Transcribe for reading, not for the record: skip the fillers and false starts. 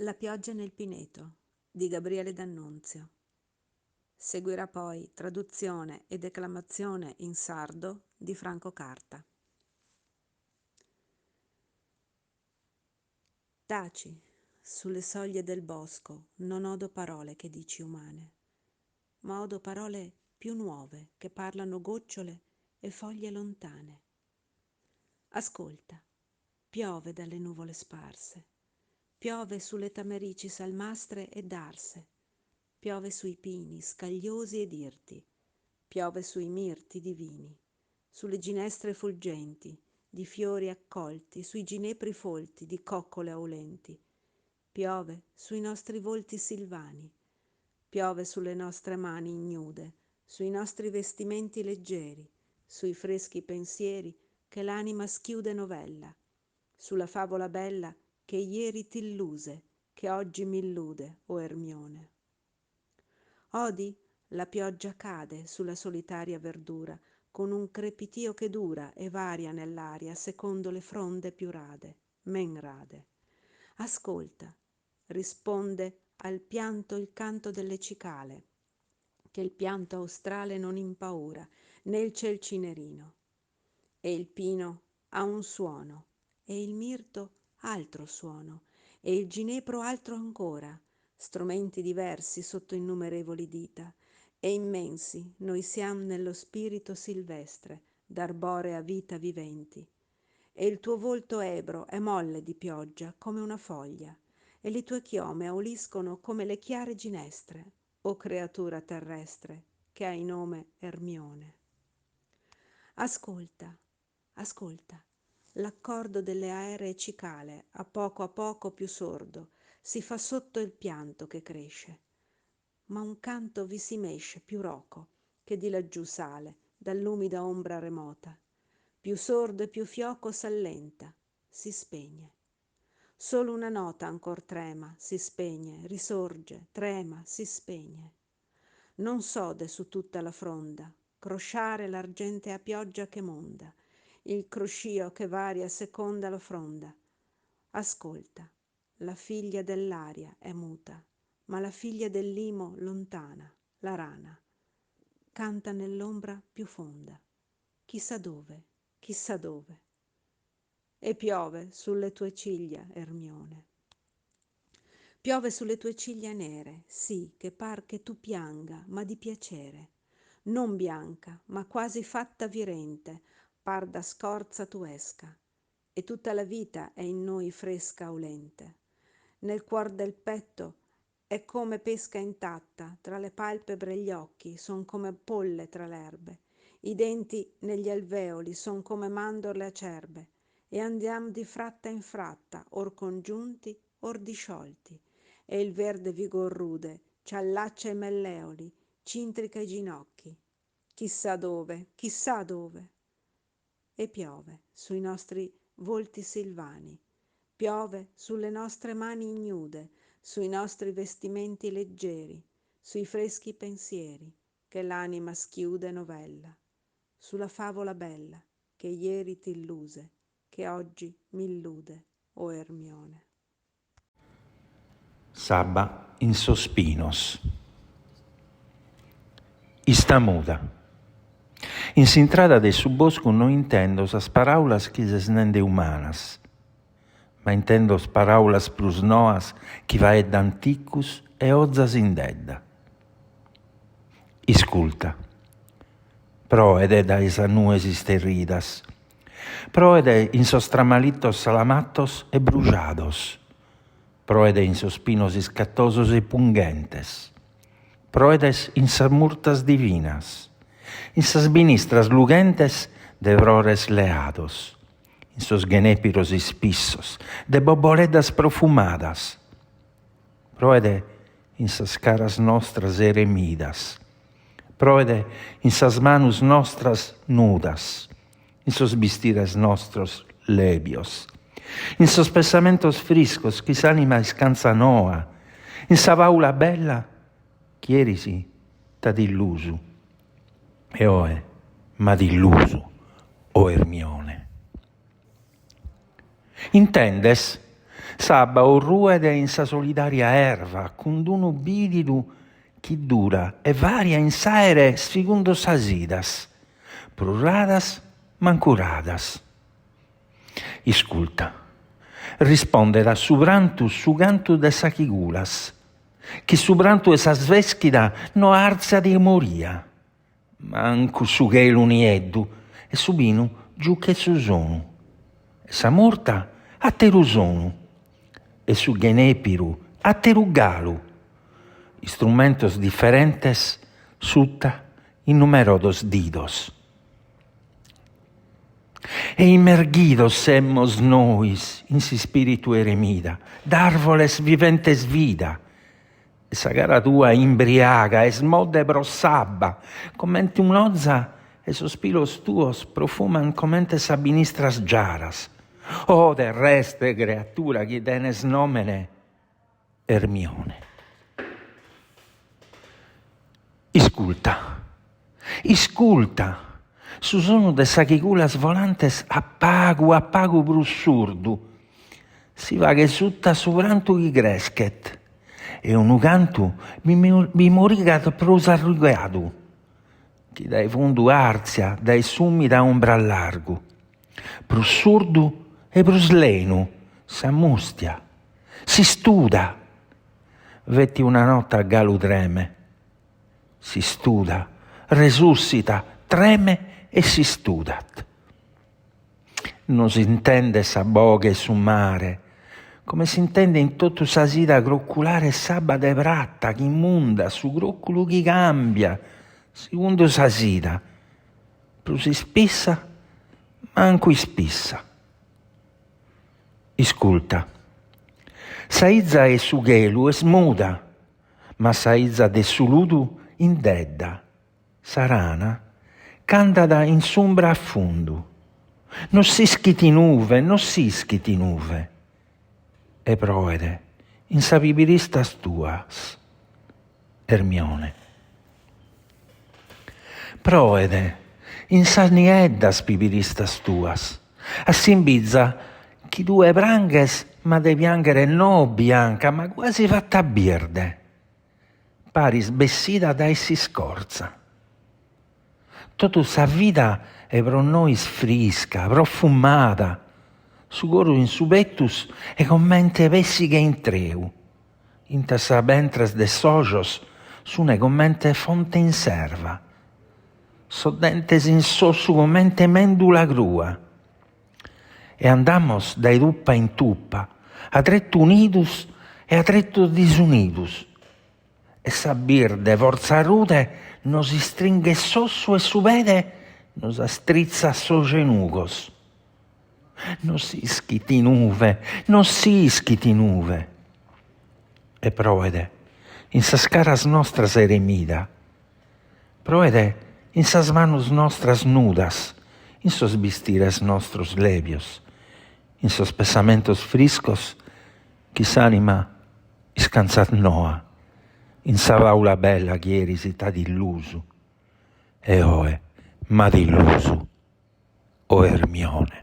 La pioggia nel pineto di Gabriele D'Annunzio. Seguirà poi traduzione e declamazione in sardo di Franco Carta. Taci, sulle soglie del bosco non odo parole che dici umane, ma odo parole più nuove che parlano gocciole e foglie lontane. Ascolta, piove dalle nuvole sparse, piove sulle tamerici salmastre ed arse, piove sui pini scagliosi ed irti, piove sui mirti divini, sulle ginestre fulgenti, di fiori accolti, sui ginepri folti, di coccole aulenti. Piove sui nostri volti silvani, piove sulle nostre mani ignude, sui nostri vestimenti leggeri, sui freschi pensieri che l'anima schiude novella, sulla favola bella che ieri t'illuse, che oggi m'illude, o Ermione. Odi? La pioggia cade sulla solitaria verdura con un crepitio che dura e varia nell'aria secondo le fronde più rade, men rade. Ascolta, risponde al pianto il canto delle cicale, che il pianto australe non impaura, né il ciel cinerino. E il pino ha un suono, e il mirto altro suono, e il ginepro altro ancora, strumenti diversi sotto innumerevoli dita, e immensi noi siam nello spirito silvestre d'arborea vita viventi. E il tuo volto ebro è molle di pioggia come una foglia, e le tue chiome auliscono come le chiare ginestre, o creatura terrestre che hai nome Ermione. Ascolta, ascolta, l'accordo delle aeree cicale, a poco a poco più sordo, si fa sotto il pianto che cresce. Ma un canto vi si mesce più roco, che di laggiù sale, dall'umida ombra remota. Più sordo e più fioco s'allenta, si spegne. Solo una nota ancor trema, si spegne, risorge, trema, si spegne. Non s'ode su tutta la fronda crosciare l'argentea pioggia che monda, il croscio che varia seconda la fronda. Ascolta, la figlia dell'aria è muta, ma la figlia del limo lontana, la rana, canta nell'ombra più fonda, chi sa dove, chi sa dove. E piove sulle tue ciglia, Ermione. Piove sulle tue ciglia nere, sì, che par che tu pianga, ma di piacere. Non bianca, ma quasi fatta virente, par da scorza tu esca. E tutta la vita è in noi fresca aulente. Nel cuor del petto è come pesca intatta, tra le palpebre gli occhi son come polle tra l'erbe, i denti negli alveoli son come mandorle acerbe, e andiam di fratta in fratta, or congiunti, or disciolti, e il verde vigor rude ci allaccia i malleoli, c'intrica i ginocchi. Chi sa dove, chi sa dove. E piove sui nostri volti silvani, piove sulle nostre mani ignude, sui nostri vestimenti leggeri, sui freschi pensieri che l'anima schiude novella, sulla favola bella che ieri t'illuse, che oggi m'illude, o Ermione. S'abba in sos pinos. Ista muda. In s'intrada de su boscu no intendo sas paràulas chi ses nende umanas, ma intendo paràulas prus noas chi faeddan ticus e 'ozas indedda. Isculta. Proet dae sas nues isterridas. Proet in sos tramalittos salamatos e brujados. Proet in sos pinos iscattosos e punghentes. Proet in sas murtas divinas, in sas binistras lughentes de frores leados, in sos ghenepiros ispissos de boboleddas profumadas. Proet in sas caras nostras eremidas. Proet in sas manos nostras nudas, in sos bistires nostros lèbios, in sos pessamentos friscos chi s'ànima iscanza noa, in sa fàula bella chi eris t'at illusu e oe m'at illusu, o Ermione. Intendes? S'abba orruet in sa solidària erva cun d'unu bìdidu chi dura e varia in s'àere segundu sas idas, prus raras mancu raras. Isculta. Rispondet a su prantu su cantu de sas chigulas, chi su prantu 'e s'arvèschida no àrtziat timoria. Mancu su chelu nieddu e su pinu giughet su sonu, e sa murta àteru sonu, e su ghenèpiru àteru galu, istrumentos diferentes suta innumerosos didos. E immerghidos semos nois in s'ispìritu eremida, d'àrvoles viventes vida, E sa cara tua imbriaga est modde pro s'abba, comente un'oza e sos pilos tuos profuman comente sas binistras giaras. Oh terrestre creatura chi tenes nòmene Ermione. Isculta, isculta, su sonu de sas chigulas volantes a pagu a pagu prus surdu si faghet suta su prantu chi creschet e unu cantu bi morigat prus arrugadu chi dae fundu àrtzia dae s'ùmida umbra a largu, prus surdu e prus lenu s'ammùstia, s'istuda, feti una nota galu treme, s'istuda, resussita, treme e s'istudat. No s'intendet sa boghe 'e su mare, come s'intendet in totu sa sida croculare s'abba de prata chi mundat su croculu chi càmbiat segundu sa sida, prus ispissa mancu ispissa. Isculta, sa 'iza 'e su chelu est muda, ma sa 'iza de su ludu indedda. Sa rana ch'andat in s'umbra a fundu. No s'ischit in uve, no s'ischit in uve. E proet in sas pibiristas tuas, Ermione. Proet in sas nieddas pibiristas tuas. Assimbiza chi tue pranghes ma de pianghere no bianca ma quasi fatta birde. Paris bessida dae s'iscorza. Totu sa vida est pro nois frisca, profumada, su coru in su petus est comente pessighe intreu, intre sas bentres de sos ojos sune comente fonte in s'erva, sos dentes in s'ossu comente mendula crua. E andamos dae tupa in tupa, a tretu unidos e a tretu disunidos. E sa birde fortza rude nos istringhet s'ossu e su pede nos astritzat sos genugos. No s'ischit in uve, no s'ischit in uve. E proet in sas caras nostras eremida. Proet in sas manos nostras nudas, in sos bistires nostros lèbios, in sos pessamentos friscos chi s'ànima iscantzat noa, in sa fàula bella chi eris t'at illusu e oe m'at illusu, o Ermione.